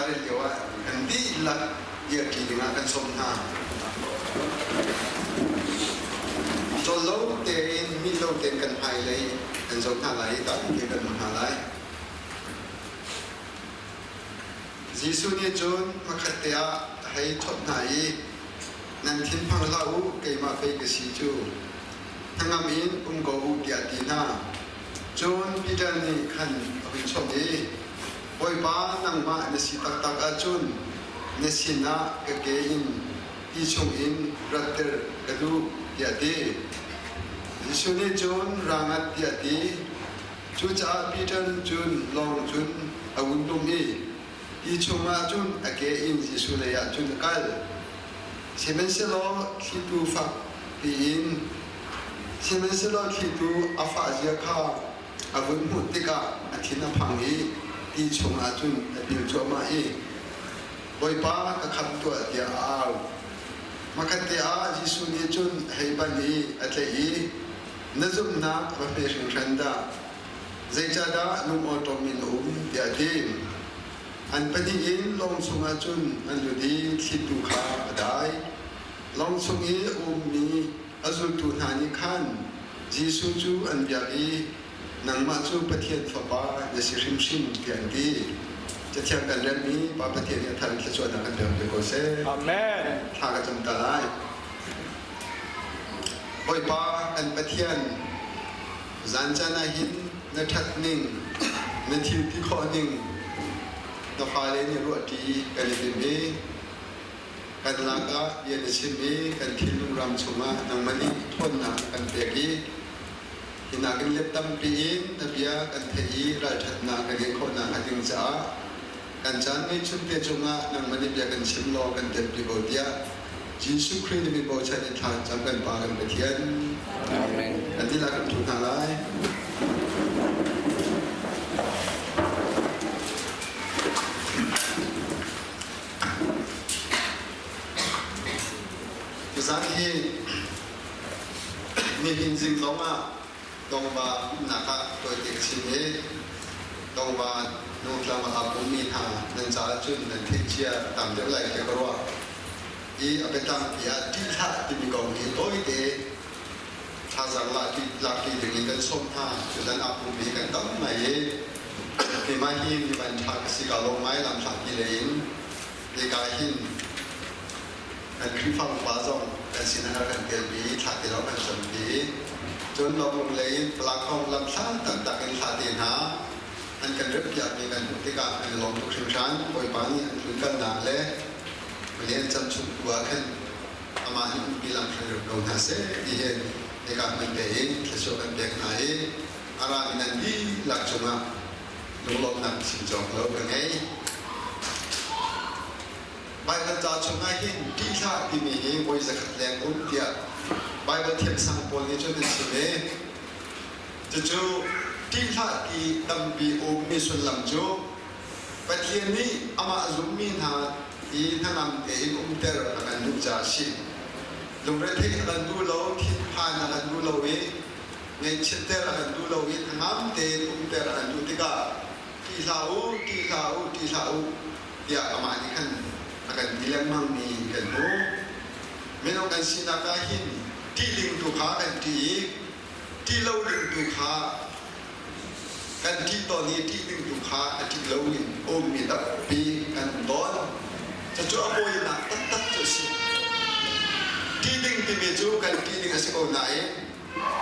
rel lio ah kan dihlak dirṭi dingah kan sawm hna. Cawl lo tein mi lo tein kan hmailei kan zoh hna lai i tampi kan hmu hna lai. Jesuh nih cun hmakhat te ah a hei chawnh hna i, Nan thinphang hlah u, keimah pei ka si cu. Hnangam in um ko u, tiah a ti hna. Cun Peter nih khan a hun chawnh i, Bawipa, nangmah na si taktak ahcun na sinah ka ke in ti chungin ratter ka duh, tiah a ti. Jesuh nih cun, Ra ngat, tiah a ti. Cucaah Peter nih cun lawng cun a vun tum i ti chungah cun a ke in Jesuh leiah cun a kal. Sihmanhsehlaw thlitu fak piin sihmanhsehlaw thlitu a fah zia kha a vun hmuh tikah a thin a phang i ti chungah cun a pil cuahmah i, Bawipa, ka khamh tuah, tiah a au. Hmakhatte ah Jesuh nih cun a hei banh i a tlaih i, Na zumhnak va hme hringhran dah! Zeicahdah lungawṭawm in na um? tiah a ti. An pahnih in lawng chungah cun an lut i thlitu kha a dai. Lawng chung i a ummi a zultu hna nih khan Jesuh cu an biak i, Nangmah cu Pathian Fapa na si hrimhrim, tiah an ti. Cathiang kan relmi Pa Pathian nih a thar in thluachuahnak kan pek ve ko seh. Amen. Thla ka cam ta lai. Bawipa kan Pathian, zan caan ah hin na ṭhat ning, na thil ti khawh ning na fale nih ruahṭi kan i tim i kan lakah bia na chim i kan thinlung ram chungah nangmah nih ṭhawnnak na kan pek i hi nakin let tampi in na bia kan theih i ralṭhatnak kan ngeih khawh nakhnga ding caah kan caan ngeihchun te cungah nangmah nih bia kan chim law kan telpi ko tiah Jesuh Khrih nih mi bochan in thla cam kan Pa kan Pathian. Amen. Kan dihlak kan thu hna lai. Tuzan hi nihin zing zong ah Dongva umnak ah tawite ka chim i Dongva Nungtlang ah aa pummi hna nan caah cun nan theih cia tam deuh lai tiah ka ruah. I a biatlangpi ah ṭih hlah timi kong hi tawite thazaang lakṭi ding in kan sawm hna. Tuzan aa pummi kan tam ngai i keimah hi mi van ṭha ka si ka lawm ngai lamhlatpi lei in hika hin kan Khrihfa upa zong kan sinah rak kan telpi i thla te lawng kan campi. Cun Lawng lei in Palakhong lamthla taktak in thla te hna an kan rempiakmi kan hmuh tikah kan i lawm tuk hringhran. Bawipa nih an tlunkalnak le Malian cam chung tu ah khan amah nih umpi lam hruai rem ko hna seh ti hin hika hman tein thluachuah kan pek hna i a rami nan dihlak cungah lunglawmhnak chim cawk lo ka ngei. Baibal ca chungah hin ṭih hlah timi hi voi zakhat leng um tiah Baibal thiamsang pawl nih cun an chim i cucu ṭih hlah ti tampi ummi sullam cu Pathian nih amah zummi hna i hnangam tein umter a kan duh caah a si. Lungretheih a kan duh lo, thinphan a kan duh lo i ngaihchiatter a kan duh lo i hnangam tein umter a kan duh tikah ṭih hlah u, ṭih hlah u, ṭih hlah u tiah amah nih khan a kan ti lengmangmi kan hmu. Minung kan sinak ah hin ṭih ding tu kha kan ṭih i ṭih lo ding tu kha kan ṭih tawn i ṭih ding tu kha a ṭih lo in ummi tampi kan um tawn. Cucu a pawinak taktak cu a si. Ṭih ding timi cu kan ṭih ding a si ko nain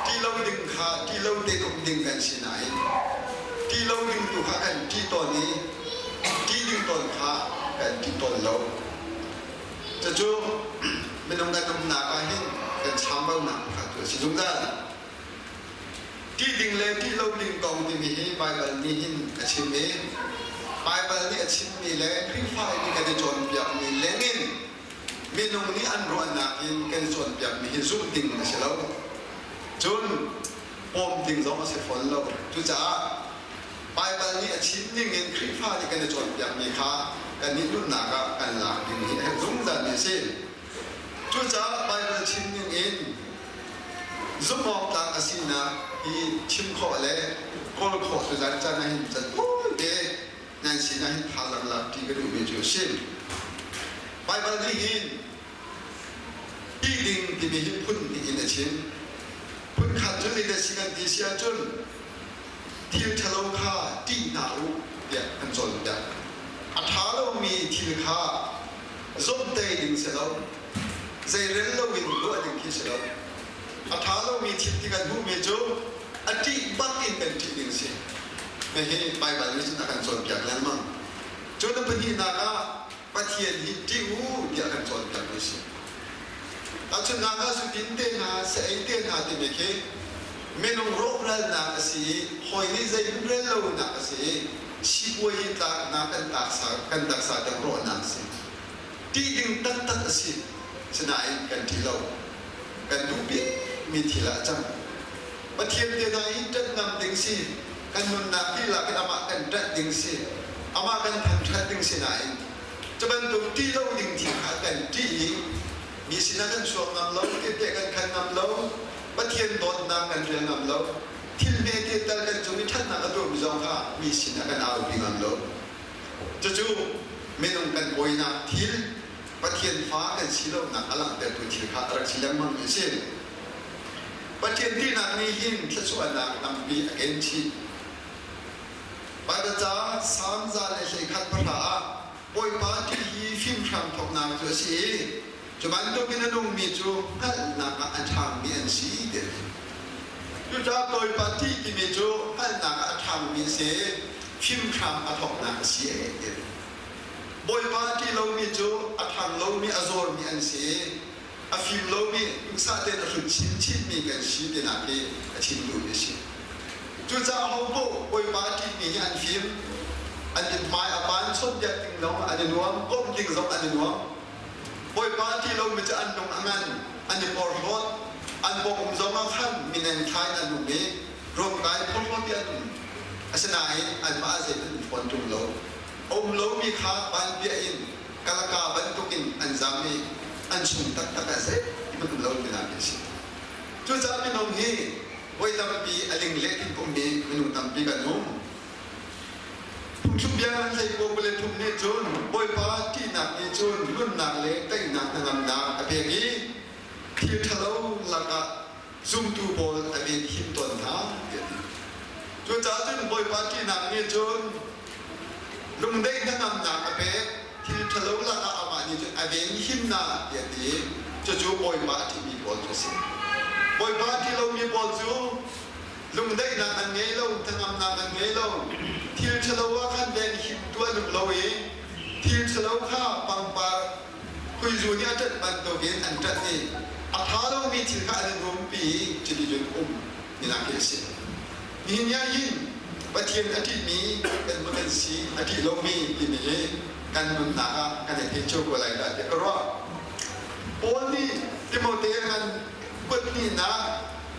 ṭih lo ding kha ṭih lo tein um ding kan si nain ṭih lo ding tu kha kan ṭih tawn i ṭih ding tawn kha kan ṭih tawn lo. Cucu minung kan umnak ah hin kan chambaunak pakhat cu a si zungzal. Ṭih ding le ṭih lo ding kong timi hi Baibal nih hin a chim i Baibal nih a chimmi le Khrihfa nih kan i cawnpiakmi lengin minung nih an ruahnak in kan i cawnpiakmi hi zumh ding a si lo. Cun pawm ding zong a si fawn lo. Cucaah Baibal nih a chim ning in Khrihfa nih kan i cawnpiakmi kha kan nih nunnak ah kan lak ding hi a herh zungzalmi a si. Cucaah Baibal chim ning in zumhawktlak a sinak hi chim khawh le kawl khawh tuzan caan ah hin can te. Nan sinah hin thazaang lak ṭi ka duhmi cu a si. Baibal nih hin ṭih ding timi hi phun hnih in a chim. Phun khat cu zeidah si kan ti si ahcun thil ṭhalo kha ṭih hna u tiah kan cawnpiak. A ṭha lomi thil kha zomhtei ding si lo, zeirel loin ruah ding khi si lo. A ṭha lomi thil ti kan hmuhmi cu a ṭih bak in kan ṭih ding si. Hihi Baibal nih cun a kan cawnpiak lengmang. Cun a pahnihnak ah Pathian hi ṭih u tiah a kan cawnpiakmi a si. Tahchunhnak ah zudin te hna, sa-ei te hna timi khi minung rawhralnak a si i hawi nih zeihmanh rel lonak a si i sipuai tlaknak kan taksa kan taksa tiang rawhnak a si. Ṭih ding taktak a si. Sinain kan ṭih lo. Kan duh bikmi thil ah a cang. Pathian te hna hi ṭanh ngam ding si. Kan nunnak dihlak in amah kan ṭanh ding si. Amah kan thangṭhat ding si nain cu bantuk ṭih lo ding thil kha kan ṭih i mi sinah kan chuak ngam lo, tehte kan khan ngam lo, Pathian dawtnak kan rel ngam lo, thil hmete tal kan cung i ṭhatnak a tuahmi zong kha mi sinah kan aupi ngam lo. Cucu minung kan buainak thil, Pathian fa kan si lonak a langhtertu thil kha a rak si lengmangmi a si. Pathian ṭihnak nih hin thluachuahnak tampi a ken chih. Baibal ca Salm 131 ah Bawipa ṭih hi fimhram thawknak cu a si i cu bantukin a nungmi cu hngalhnak ah a ṭhangmi an si ti a ti. Cucaah Bawipa ṭih timi cu hngalhnak ah a ṭhangmi a si i fimhram a thawknak a si ti a ti. Bawipa a ṭih lomi cu a ṭhang lomi a zawrmi an si i a fim lomi duhsah tein a hlut chinchinmi kan si tinak hi a chim duhmi a si. Cucaah hopoh Bawipa a ṭihmi hi an fim, an mithmai a pan, chawnhbiak ding zong an i nuam, komh ding zong an i nuam. Bawipa a ṭih lomi cu an lung a ngan, an i porhlawt, an bawm zong ah khan mineng thla in an um i ruamkai phorhlawt i an um. Asinain anmah zeihmanh an fawn ṭung lo. A um lomi kha vanbia in kalaka bantukin an zam i an chung taktak ah zeihmanh um lo tinak a si. Cucaah minung hi voi tampi a linglet in ummi minung tampi kan um. Phungthluk bia an hlei 23 nih cun Bawipa ṭihnak nih cun nunnak le teinak hnangamnak a pek i thil ṭhalo lakah zumtu pawl a venhim tawn hna tiah a ti. Cucaah cun Bawipa ṭihnak nih cun lungdaih hnangamnak a pek, thil ṭhalo lakah amah nih cun a venhim hna tiah a ti i cucu Bawipa a ṭihmi pawl cu a si. Bawipa a ṭih lomi pawl cu lungdaihnak an ngei lo, hnangamnak an ngei lo. Thil ṭhalo ah khan venhimtu an um lo i thil ṭhalo kha pangpar Khuizu nih a ṭanh bantukin an ṭanh i a ṭha lomi thil kha an i rumpi i cuticun um minak hi a si. Nihin ni ah hin Pathian a ṭihmi kan hmun an si, a ṭih lomi timi hi kan nunnak ah kan i thei cio ko lai dah tiah ka ruah. Paul nih Timote a ngan kuat hnihnak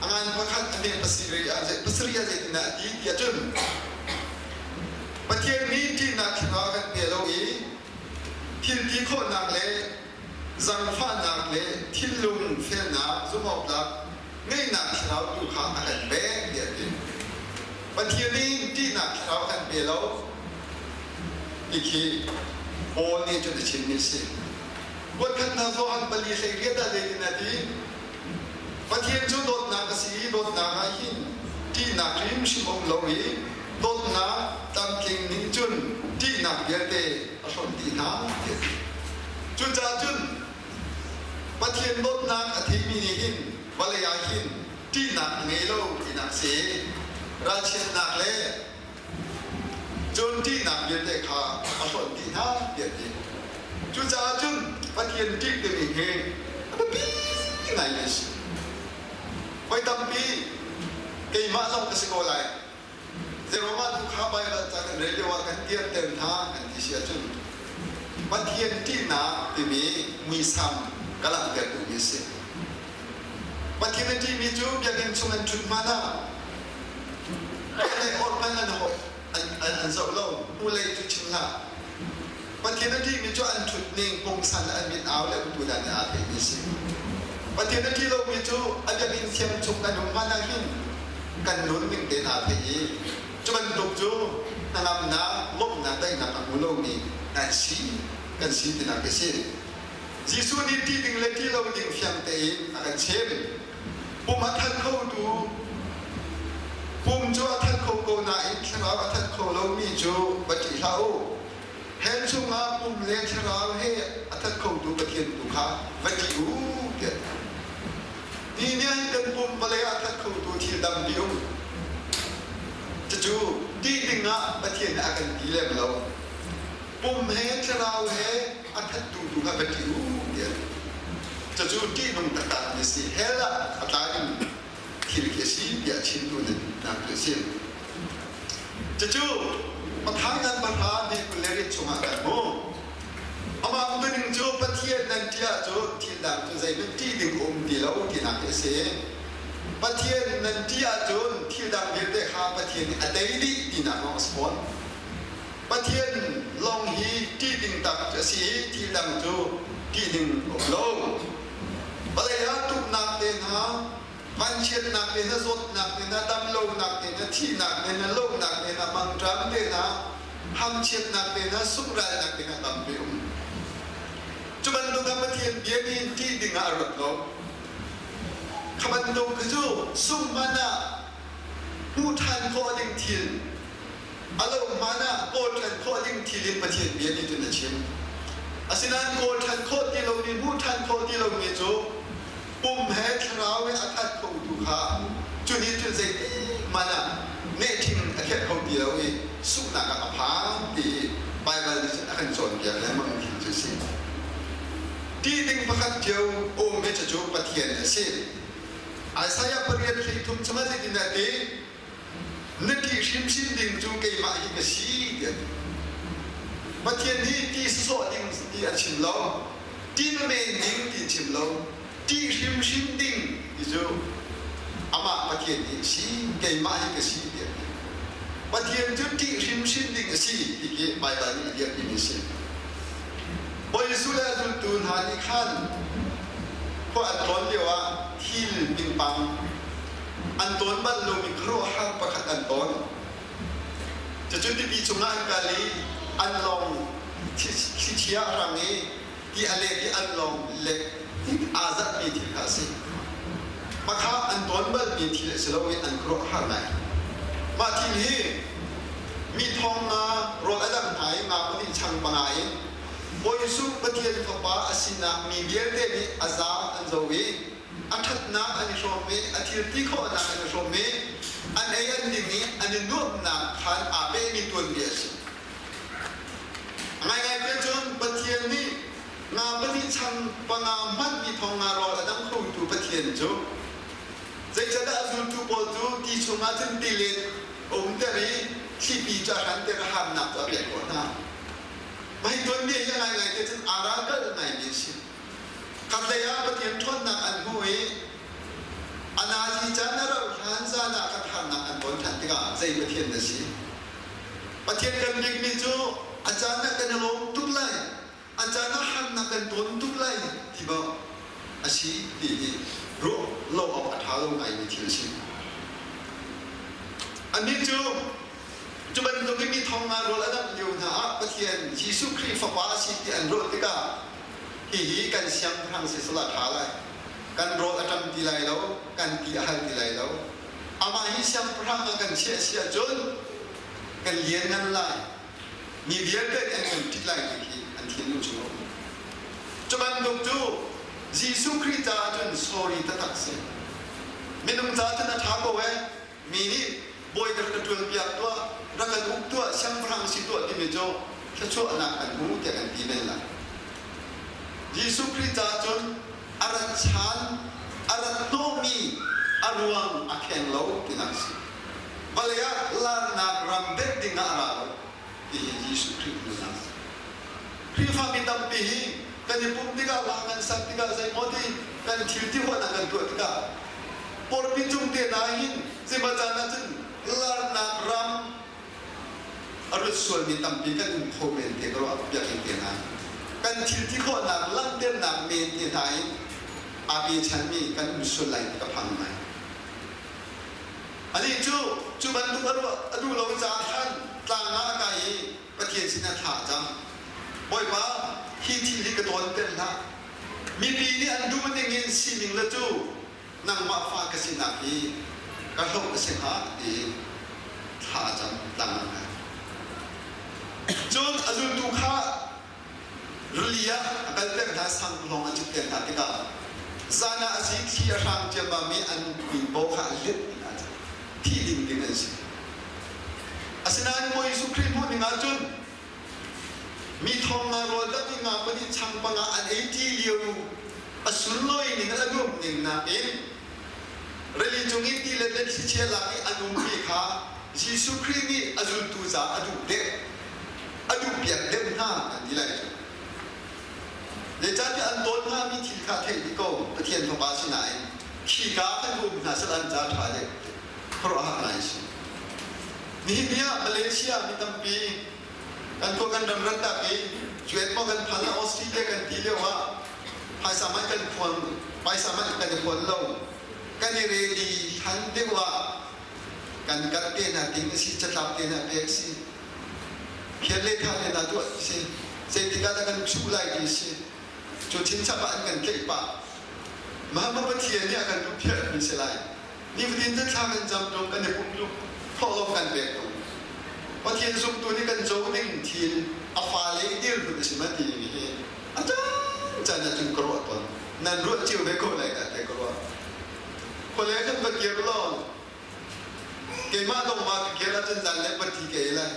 a ngan pakhat a hme pasarih ah zeitindah a ti tiah cun Pathian nih ṭihnak thlarau a kan pe lo i Thil ti khawhnak le zangfahnak le thinlung felnak zumhawktlak ngeihnak thlarau tu kha a kan pek tiah a ti. Pathian nih ṭihnak thlarau a kan pe lo ti khi Paul nih cun a chimmi a si. Voikhat hna Johan 4:18 ah zeitin a ti? Pathian cu dawtnak a si i dawtnak ah hin ṭihnak hrimhrim a um lo i dawtnak tlamtling nih cun ṭihnak vialte a hlonh dih hna ti a ti. Cucaah cun Pathian dawtnak a theimi nih hin vawlei ah hin ṭihnak a ngei lo tinak si. Ralchiatnak le cun ṭihnak vialte kha a hlonh dih hna ti a ti. Cucaah cun Pathian ṭih timi hi a biapi ngaimi a si. Voi tampi keimah zong ka si ko lai. Zeiromah tu kha Baibal ca kan rel lio ah kan dirter hna kan ti si ahcun Pathian ṭihnak timi muisam ka langhter duhmi a si. Pathian a ṭihmi cu biakinn chung an ṭhut hmanh ah an ei awr hmanh an zoh lo, hnulei cu chim hlah. Pathian a ṭihmi cu an ṭhut ning pungsan le an mit au le umtu dan nih aa theimi a si. Pathian a ṭih lomi cu a biakinn thiang chung kan um hmanh ah hin kan nun ning tein aa thei i cu bantuk cu hnangamnak, lawmhnak, daihnak a hmu lomi kan si, kan si tinak a si. Jesuh nih ṭih ding le ṭih lo ding fiang tein a kan chim. Pum a that khotu pum cu a that kho ko nain thlarau a that kho lomi cu va ṭih hlah u. Hell chungah pum le thlarau he a that khotu Pathian tu kha va ṭih u tiah. Ni nih kan pum vawlei ah that khotu thil tampi um. Cucu ṭih dingah Pathian nih a kan ti lem lo. Pum he thlarau he a thattu tu kha va ṭih u tiah. Cucu ṭihnung taktak mi si. Hell ah a tla ding thil khi a si tiah chimtu nak cu a si. Cucu Matthai ngan pahra ni 28 chungah kan hmuh. Amah umtuning cu Pathian nan ṭih ahcun thil dang cu zeihmanh ṭih ding a um ti lo tinak hi a si. Pathian nan ṭih ahcun thil dang vialte kha Pathian nih a tei dih tinak lawng a si fawn. Pathian lawng hi ṭih ding tak cu a si i thil dang cu ṭih ding a um lo. Vawlei ah tuknak te hna, vanchiatnak te hna, zawtnak te hna, damlonak te hna, thihnak te hna, lohnak te hna, mangṭam te hna, hamchiatnak te hna, sunghralnak te hna tampi um. Cu bantuk ah Pathian bia nih ṭih ding ah a ruat lo. Kha bantuk khi cu sungh hmanh ah hmuh ṭhan khawh ding thil, a lo hmanh ah kawl ṭhan khawh ding thil in Pathian bia nih cun a chim. Asinain kawl ṭhan khawh ti lomi, hmuh ṭhan khawh ti lomi cu pum he thlarau he a that khotu kha cu nih cun zeithmanh ah nehṭhing a khenh kho ti lo i sunghnak ah a phan ti hi Baibal nih cun a kan cawnpiak lengmang thil cu a si. Ti ding pakhat cio um hi cucu Pathian a si. Isaiah 8:33 chungah zeitindah a ti? Na ṭih hrimhrim ding cu keimah hi ka si tiah a ti. Pathian nih ti sawsawh ding ti a chim lo, ti na men ding ti a chim lo, ṭih hrimhrim ding ti cu amah Pathian hi a si, keimah hi ka si tiah a ti. Pathian cu ṭih hrimhrim ding a si ti khi Baibal nih a dirpimi a si. Bawi Jesuh le a zultu hna nih khan khua an tlawn lioah thil pingpang an tawn bal lomi khuaruahhar pakhat an tawn. Cucu tipi cungah an kal i an lawng thlichia a hrang i ti a lek i an lawng lek aa zatmi thil kha a si. Mah an tawn balmi thil a si lo i an khuaruahhar ngai. Mah thil hi mi thong nga rawl a dang hna i nga pahnih chang panga in Bawi Jesuh Pathian Fapa a sinak mi vialte nih a zaang an zo i a ṭhatnak an i hrawm i a thil ti khawhnak an i hrawm i an ei an ding i an i nuamhnak khan aa pehmi tuanbia a si. A ngaingai te cun Pathian nih nga pahnih chang panga hmanh mi thong nga rawl a dang khotu Pathian cu zeicadah a zultu pawl cu ti chungah cun tilet a umter i thlipi cu a hranter a harnak cu a pek khawh hna. Mah hi tuanbia hi a ngaingai te cun aa ralkalh ngaimi a si. Khatlei ah Pathian ṭhawnnak an hmuh i a nazi caan a rauh hlan zan ah kan harnak an ton ṭhan tikah zei Pathian na si? Pathian kan bikmi cu a caan ah kan i lawm tuk lai, a caan ah harnak kan ton tuk lai ti maw a si ti hi ruah lo awk a ṭha lo ngaimi thil a si. Annih cu cu bantuk in mi thong nga rawl a dangh lio hna ah Pathian Jesuh Khrih Fapa a si ti an ruah tikah Hihi kan siangpahrang sisal a ṭha lai. Kan rawl a ṭam ti lai lo, kan ti a hal ti lai lo. Amah hi siangpahrang ah kan chiah si ahcun kan lianngan lai. Mi vialte nih an kan ṭih lai ti khi an thinlung chung a um. Cu bantuk cu Jesuh Khrih caah cun sorry taktak si. Minung caah cun a ṭha ko ee. Mi nih bawi rak ka ṭuanpiak tuah, rak kan uk tuah, siangpahrang si tuah timi cu thluachuahnak kan hmu tiah kan ti men lai. Jesuh Khrih caah cun a rat chan, a rat hnawhmi a ruang a kheng lo tinak a si. Vawlei ah larnak ram benh ding ah a ra lo ti hi Jesuh Khrih nunnak a si. Khrihfami tampi hi kan i pumh tikah, hla kan sak tikah, zeimaw ti kan thil ti huahnak kan tuah tikah Pawlpi cung te hna hin zeimaw caan ah cun larnak ram a lut sualmi tampi kan um kho men te ka ruah biakinn te hna kan thil ti khawhnak langhternak men te hna in aa pechanmi kan um sual lai ti ka phang ngai. Anih cu cu bantuk a ruah a duh lo caah khan Tlang ah a kai i Pathian sinah thla a cam. Bawipa, hi thil hi ka tawn ter hlah. Mipi nih an duh ning in sining le cu nangmah fa ka sinak hi ka hloh a si hnga ti thla a cam tlang an kai. Cun a zultu kha rili ah a kalter hna sangpalawng a citter hna tikah zan ah a si thli a hrang ciammam i an puipaw kha a let hna thi ding ding an si. Asinain Bawi Jesuh Khrih hmuh ning ahcun mi thong nga rawl dang i nga pahnih chang panga an ei ṭi lio a sunlawi ning a nuamh ning nakin rili cung i tilet le thlichia lak i an ummi kha Jesuh Khrih nih a zultu caah a duh deuh a duhpiak deuh hna an ti lai cu. Zeicahtiah an tawn hngami thil kha theih dih ko Pathian Fapa sinain khika kan um hna sal an ca ṭha deuh khuaruahhar ngai a si. Nihin ni ah Malaysia mi tampi kan khua kan ram rattak i cuet maw kan phan ah Australia kan ti lio ah phaisa man kan phuan phaisa man kan i phuan lo kan i ready hlan deuh ah kan kat te hna ding a si catlap te hna pek si phiat le tha te hna tuah si zeitik ah dah kan chuh lai ti si cu chinchap ah an kan tlaih pah Mahama Pathian nih a kan duh phiat mi si lai Nifatin cu thla kan cam tung, kan i pumh tuk, thawhlawm kan pek tung. Pathian zumtu nih kan co ding thil a fale i dirhmun a si ma ti mi hi a caan caan ah cun ka ruah tawn. Nan ruah cio ve ko lai dah te ka ruah. Khuale kan va kir law keimah dong ma ka kir ahcun zan le pati ka ei lai.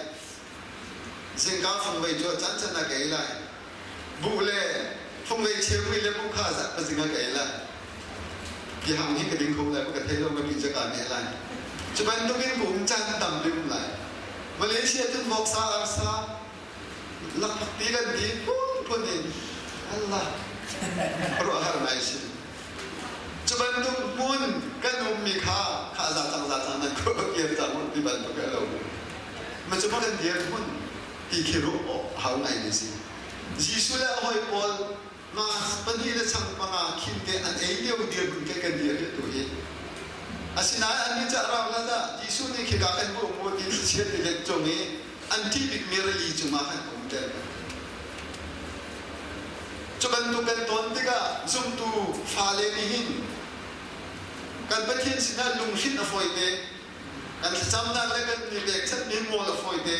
Zingka fungvei cu a caan caan ah ka ei lai. Buh le fungvei cheumi le buh kha zat pazing ah ka ei lai. Tihang hi ka ding kho lai ka thei lo ka ti ka ne lai. Cu bantukin ka um caan tam bik um lai. Malaysia cun voksa arsa lakphak ti kan ti phunphun in Allah ruah har ngai si. Cu bantuk hmun kan ummi kha kha za cang za cang nan khua kir cang ti bantuk a lo. Ma cu kan dir hmun ti khi ruah awk hau ngai mi si. Jesuh le a hawi pawl nga pahnih le chang panga khin te an ei lio dirhmun ke kan dir hi tu hi. Asinain an nih cah rau hlan ah Jesuh nih khika kan hmuh mu ti thlichia tilet cung i an ṭih bikmi rili cungah khan a umter. Cu bantuk kan tawn tikah zumtu fale nih hin kan Pathian sinah lunghrinh a fawite, kan thlacamnak le kan mi pekchanhmi ngol a fawite,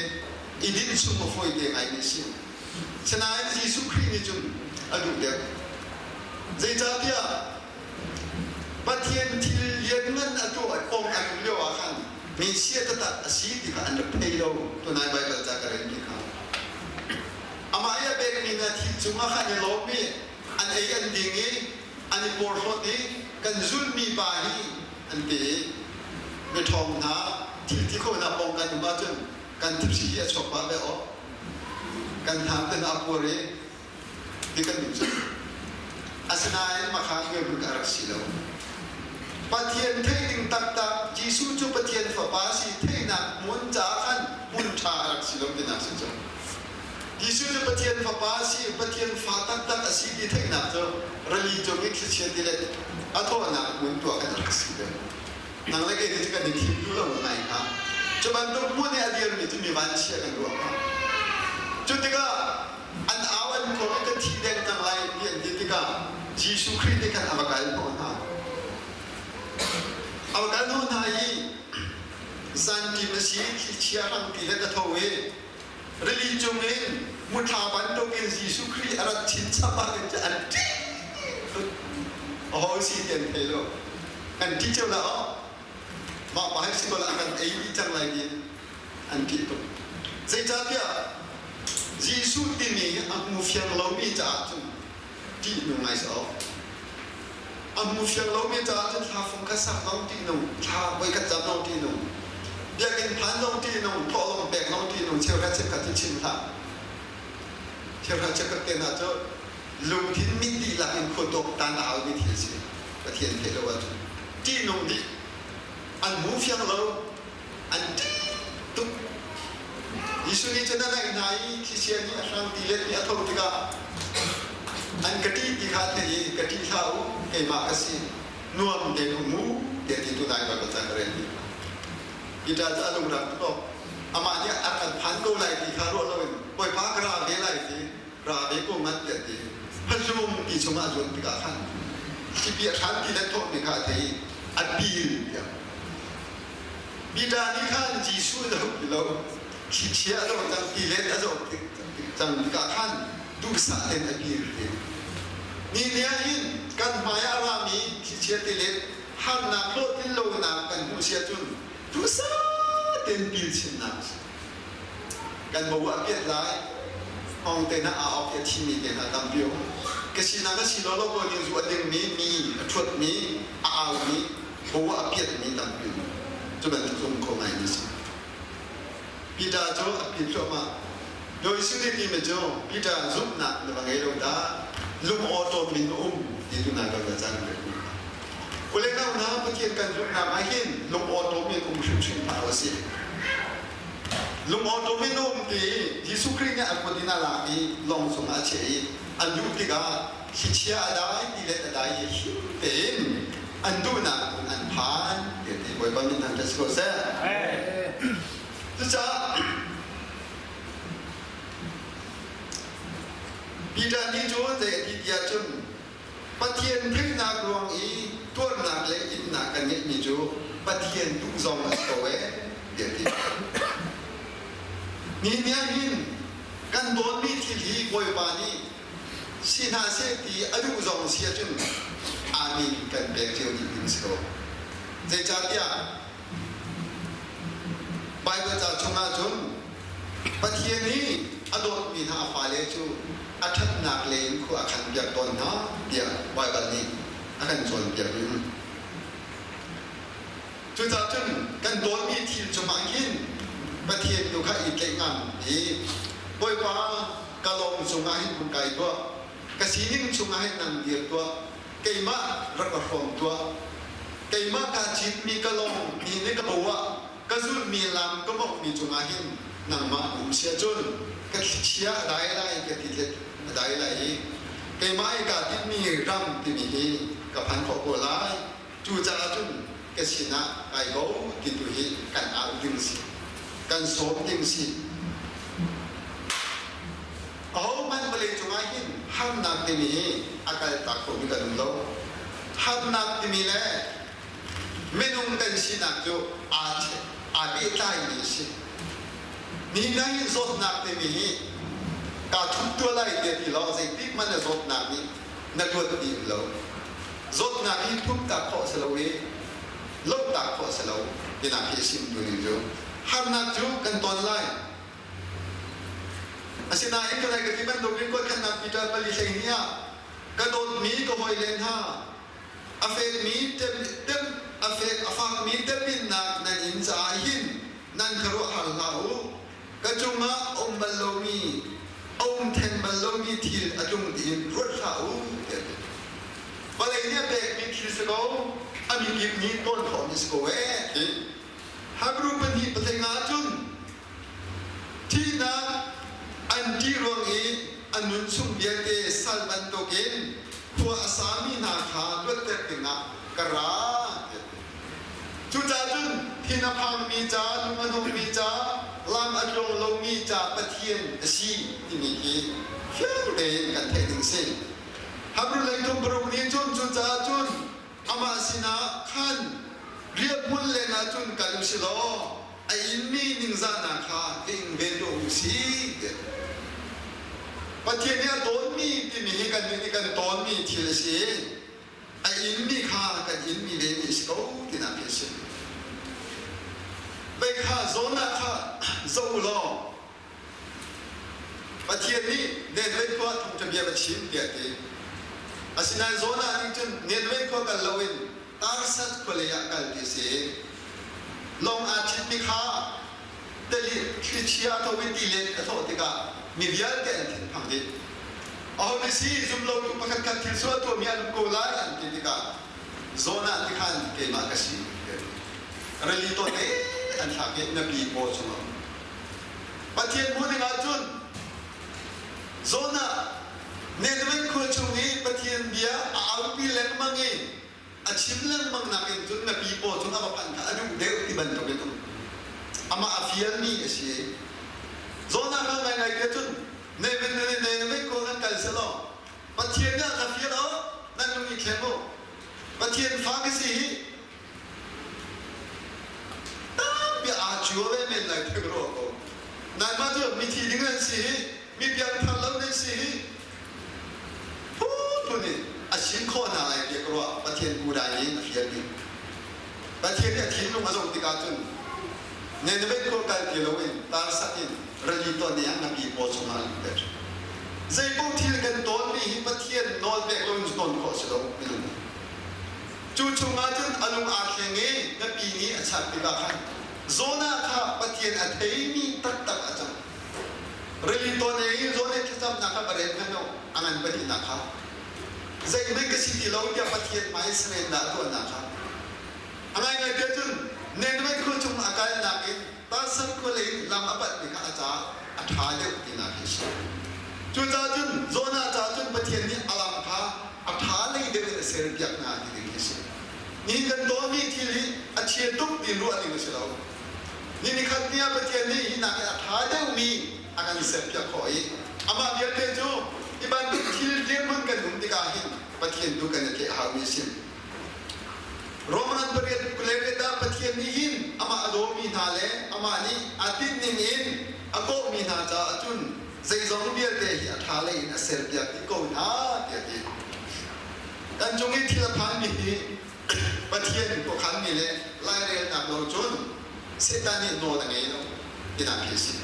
i dinh chung a fawite ngaimi a si. Sinain Jesuh Khrih nih cun a duh deuh. Zeicahtiah Pathian thil lianngan a tuah kong an um lio ah khan Messiah taktak a si ti kha an rak thei lo. Tunai Baibal ca ka relmi kha. Amah i a pekmi hna thil cungah khan i lawm i an ei an ding i an i porhlawt i kan zulhmi pa hi an ti i miṭhawng hna thil ti khawhnak pawng kan um ahcun kan thipsi hi a chuak pah ve awk kan hna te hna a puar i ti kan duh cu. Asinain makha dirhmun a rak si lo. Pathian theih ding taktak Jesuh cu Pathian Fapa si theihnak hmun caah khan hmun ṭha a rak si lo tinak si cu. Jesuh cu Pathian Fapa si, Pathian fa taktak a si ti theihnak cu rili cung i thlichia tilet a thawhnak hmun tuah khan a rak si ve. Nang le kei nih cu kan i thim duh lo ngai hnga. Cu bantuk hmun i a dirmi cu mi vanchia kan ruah hnga. Cu tikah an au an kawh i ka thi deng cang lai ti an ti tikah Jesuh Khrih nih khan a va kal hnawh hna. A va kal hnawh hna i zanṭim a si thlichia hrang ti le ka tho i rili cungin muthla bantukin Jesuh Khrih a rat chinchap ah khin an ṭih tuk. Aho si ti an thei lo. Kan ṭih cio dah aw. Mah pa hi si ko lah kan ei dih cang lai ti an ṭih tuk. Zeicahtiah Jesuh timi a hmu fiang lomi caah cun ṭihnung ngai si awk. A hmu fiang lomi caah cun thla fung khat sak zong ṭihnung, thla voikhat cam zong ṭihnung, biakinn phan zong ṭihnung, thawhlawm pek zong ṭihnung, cheukhat cheukhat cu chim hlah. Cheukhat cheukhat te hna cu lungthin mit dihlak in khua tuaktan a haumi thil si. Pathian theih lo ahcun ṭihnung dih. An hmu fiang lo, an ṭih tuk. Jesuh nih cun a naih hna i thlichia nih a hrang tilet nih a tho tikah an ka ṭih ti kha a theih i ka ṭih hlah u, keimah ka si, nuam tein um u, tiah ti tunai Baibal ca ka rel mi kha. Peter cu a lungrak tuk. Amah nih a kan phan ko lai ti kha ruah loin Bawipa ka ra ve lai ti ra ve ko ngat tiah ti phahlum ti chungah a zuan tikah khan thlipi a hran ti le thawhmi kha a thei i a pil tiah Peter nih khan Jesuh a zoh ti lo thlichia a zoh cang ti let a zoh cang tikah khan duhsah tein a pil ti ni ni ah hin kan hmai ah a rami thlichia tilet harnak hlawhtlin lonak kan hmuh si ahcun duhsah tein pil chinnak a si. Kan bo ah piat lai, hngawng te hna aa awk i a thimi te hna tampi um. Ka sinak a si lo lo ko nih zu a dingmi, mi a ṭhuatmi, a aumi, bo ah a piatmi tampi um. Cu bantuk um kho ngai mi si. Peter cu a pil thluahmah. Jesuh nih timi cu Peter zumhnak na va ngei lo dah, lung awṭawm in na um ti tu na kan va cang ve. Ule nau hna Pathian kan zumhnak ah hin lung awṭawm in um hrimhrim hlah u sih. Lung awṭawm in um ti Jesuh Khrih nih a kut in a lak i lawng cungah a chiah i an duh tikah thlichia a dai ti le a dai i him tein an duhnak an phan ti a ti. Bawipa min thangṭhat si ko seh. Cucaah Peter nih cun zei a ti ti ahcun Pathian theihnak ruang i tuarnak le innak kan ngeihmi cu Pathian duh zong a si ko ee tiah a ti. Ni ah hin kan dawtmi thil hi Bawipa nih si hna seh ti a duh zong si ahcun amin kan pek cio dih ding si ko. Zeicahtiah Baibal ca chungah cun Pathian nih a dawtmi hna a fale cu a ṭhatnak lei in khua a khanpiak tawn hna tiah Baibal nih a kan cawnpiak rih. Cucaah cun kan dawtmi thil cungah khin Pathian tu kha i tlaih ngam i Bawipa ka lawng cungah hin hung kai tuah, ka sining chungah hin nang dir tuah, keimah rak ka hrawm tuah, keimah kaa citmi ka lawng ni nih ka bo ah ka zulhmi lam ka mawhmi cungah hin nangmah um sia cun ka thlichia a dai lai ka ti a dai lai i keimah i kaa tinhmi ram timi hi ka phan khawh ko lai. Cucaah cun ka sinah kai ko ti tu hi kan au ding si, kan sawm ding si. Ahohmanh vawlei cungah hin harnak timi hi a kaltak khomi kan um lo. Harnak timi le minung kan sinak cu aa aa pehtlaimi a si. Ni na hin zawtnak timi hi kaa thup tuah lai tiah ti law zeitik hmanh na zawtnak nih na luat dih lo. Zawtnak hi thup tak khawh si lo i lohtak khawh si lo tinak hi a sim tu ning cu. Harnak cu kan ton lai. Asinain ka lai ka ti bantukin kuatkhatnak Peter 4 12 ah ka dawtmi ka hawile hna a fekmi tem a fek a fakmi teminnak nan in caah hin nan khuaruahhar hlah u. Ka cungah a um bal lomi, a um theng bal lomi thil a tlung tiin ruat hlah u tiah a ti. Vawlei nih a pekmi thil si ko, a mikip nih tawn khawhmi si ko ee ti. Hebrew pahnih pathum ahcun thihnak an ṭih ruang i a nun chung vialte sal bantukin khua a sami hna kha luatter dingah ka ra tiah a ti. Cucaah cun thin a phangmi ca, lung a dongmi ca, lam a tluang lomi ca Pathian a si timi hi fiang tein kan theih ding si. Hebrew leitung paruk nih cun cucaah cun amah sinah khan riahhmun lengah cun kal u si law a inmi ningzahnak kha ka ing ve tuah u sih tiah Pathian nih a tawnmi timi hi kan nih kan tawnmi thil a si. A inmi kha kan inmi ve mi a si ko tinak khi a si. Vei kha zawn ah kha zoh u law Pathian nih Nenwei khua thawngṭha bia va chim tiah a ti. Asinain Jonah nih cun Nenwei khua kal loin Tarsas khualei ah kal ti a si. Lawng aa ṭhitmi kha teli thlichia a tho i tilet a thawh tikah mi vialte an thinphang dih. Aho nih si zumlotu pakhatkhat thil sual tuahmi an um ko lai an ti tikah Jonah nih khan keimah ka si tiah a ti. Rili tawte an thlak i ngapi paw chungah Pathian hmuh ding ahcun Jonah Nineveh khua chung i Pathian bia a aupi lengmang i a chim lengmang nakin cun ngapi paw chung a va phanh kha a duh deuh ti bantukin um. Amah a fialmi a si. Zawtnak kha ngaingai te cun ne ne ne ne ne ko nan kal selaw Pathian nih a ka fial o nan lung i thleng u. Pathian fa ka si hi tampi aa cuo ve men lai thek rua ko. Nangmah cu mithi ding nan si hi, mi piangthar lo nan si hi, phunphun in a chim khawh hna lai tiah ka ruah. Pathian kudai in a fialmi. Pathian nih a thinlung a zoh tikah cun Nineveh khua kal ti loin tarsak in rili ton i a ngapi paw chungah a lutter. Zeipaoh thil kan tawnmi hi Pathian nawl pek loin tawn khawh a si lo minung. Cu chungah cun a lung aa thleng i ngapi nih a chak tikah khan Jonah kha Pathian a theimi taktak a cang. Rili tawn i Jonah thlacamnak kha va rel hmanh u, a ngan pahnihnak kha. Zeihmanh ka si ti lo tiah Pathian hmai surrender a tuahnak kha. A ngaingai tiah cun Nineveh khua chung a kalnak in Tarsus khua lei in lam a panhmi kha a caah a ṭha deuh tinak hi a si. Cucaah cun Jonah caah cun Pathian nih a lam kha a ṭha lei deuh in a serpiak hna ti ding hi a si. Nihin kan tawnmi thil hi a chia tuk ti ruah ding a si lo. Ni nikhat ni ah Pathian nih hi nakin a ṭha deuhmi a kan serpiak khawh i amah vialte cu hi bantuk thil dirhmun kan um tikah hin Pathian tu kan i tlaih a haumi a si. Roman pariat 28 ah Pathian nih hin amah a dawmi hna le amah nih a tinhning in a kawhmi hna caah cun zeizong vialte hi a ṭha lei in a serpiak dih ko hna tiah a ti. Kan cung i thil a phanmi hi Pathian khuakhanmi le lairelnak lo cun Satan nih nawl a ngei lo tinak khi a si.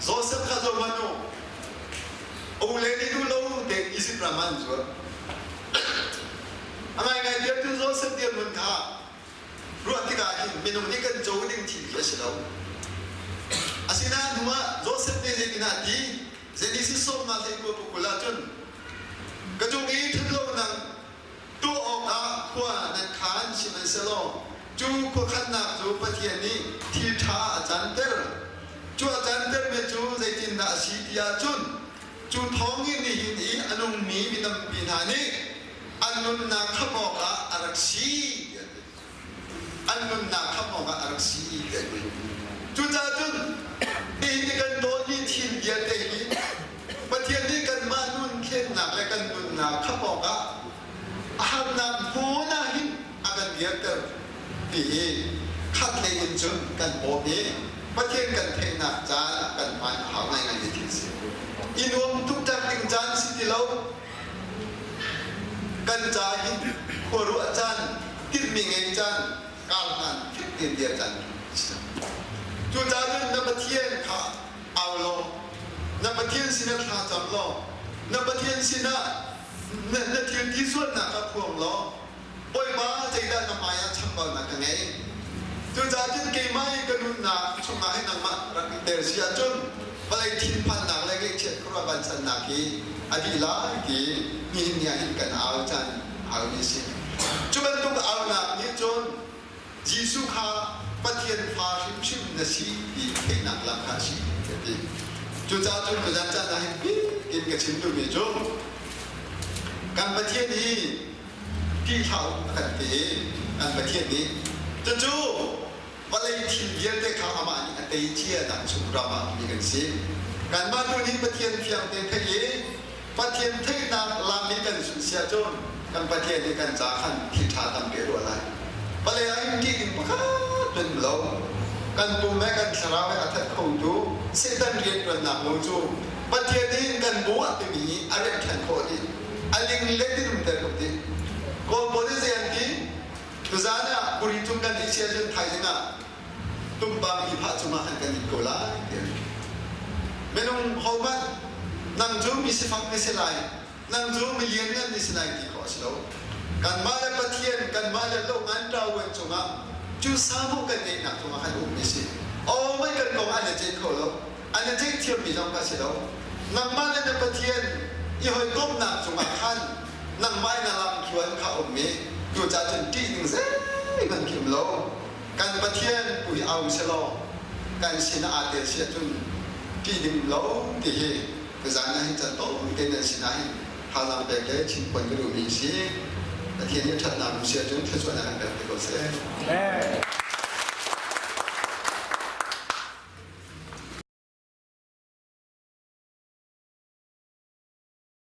Joseph kha zoh hmanh u, a ule nih duh lo tein Izipt ram ah an zuat. A ngaingai tiah cun Joseph dirhmun kha ruah tikah hin minung nih kan co ding thil khi a si lo. Asinain hnuah Joseph nih zeitin a ti? Genesis sawmnak hlei 29 ah cun ka cung i ṭhatlonak tuah awkah khua nan khaan sihmanhsehlaw cu khuakhannak cu Pathian nih thil ṭha a canter. Cu a cantermi cu zeitindah a si ti ahcun cu thawngin nihin i a nungmi mi tampi hna nih an nunnak khamh awkah a rak si tiah a ti. An nunnak khamh awkah a rak si tiah a ti. Cucaah cun nihin i kan dawtmi thil vialte hi Pathian nih kanmah nun thlennak le kan nunnak khamh awkah a harnak hmun ah hin a kan dirter ti hi khat lei in cun kan bawm i Pathian kan theihnak caan ah kan hman a hau ngaingai mi thil si. I nuam tuk tak ding caan si ti lo. Kan ca hin khuaruah caan, timhmi ngei caan, kar hlan fek tein dir caan si cang. Cucaah cun na Pathian kha au law, na Pathian sinah thla cam law, na Pathian sinah na, na thil ti sualnak kha phuang law, Bawipa zeidah na hmaiah chambaunak ka ngei? Cucaah cun keimah i ka nunnak chungah hin nangmah rak i tel si ahcun vawlei thinphannak le ngaihchiat khuaruah vansannak hi a dih lai ti nihin ni ah hin kan au caan haumi a si. Cu bantuk aunak nih cun Jesuh kha Pathian fa hrimhrim na si ti theihnak lam kha a si a ti. Cucaah cun tuzan caan ah hin in ka chim duhmi cu kan Pathian hi ti hlah u a kan ti i kan Pathian nih cucu vawlei thil vialte kha amah nih a tei cia nak chung ram ah mi kan si. Kanmah tu nih Pathian fiang te theih i Pathian theihnak lam in kan zun sia cun kan Pathian nih kan ca khan thil ṭha tampi a ruah lai. Vawlei ah hin ṭih ding pakhat hmanh lo. Kan pum he kan thlarau he a that khotu Satan rianṭuannak lo cu Pathian nih kan bu a timi hi a remh ṭhan khawh dih. A ling let in umter ko ti. Kawl pawl nih zei an ti? Tuzaan ah kuri cung kan i chia cun thaizing ah tumpang i phah cungah khan kan it ko lai ti an ti. Minung hohmanh nang cu mi sifak na si lai, nang cu mi lianngan na si lai ti khawh a si lo. Kanmah le Pathian, kanmah le lo ngan ṭavuan cungah cu samu kan ngeihnak cungah khan ummi si. Oh mei kan kong an i ceih kho lo. An i ceih thiammi zong ka si lo. Nangmah le na Pathian i hawikomhnak cungah khan nangmah in na lamthluan kha um i cucaah cun ṭih ding zeihmanh khi um lo. Kan Pathian tu hi au selaw kan sinah aa tel si ahcun ṭih ding um lo ti hi tuzaan ah hin can tawi te nan sinah hin thazaang pek le chimpuan ka duhmi a si. Pathian nih ṭhatnak um si ahcun thluachuahnak an pek te ko seh. Amen.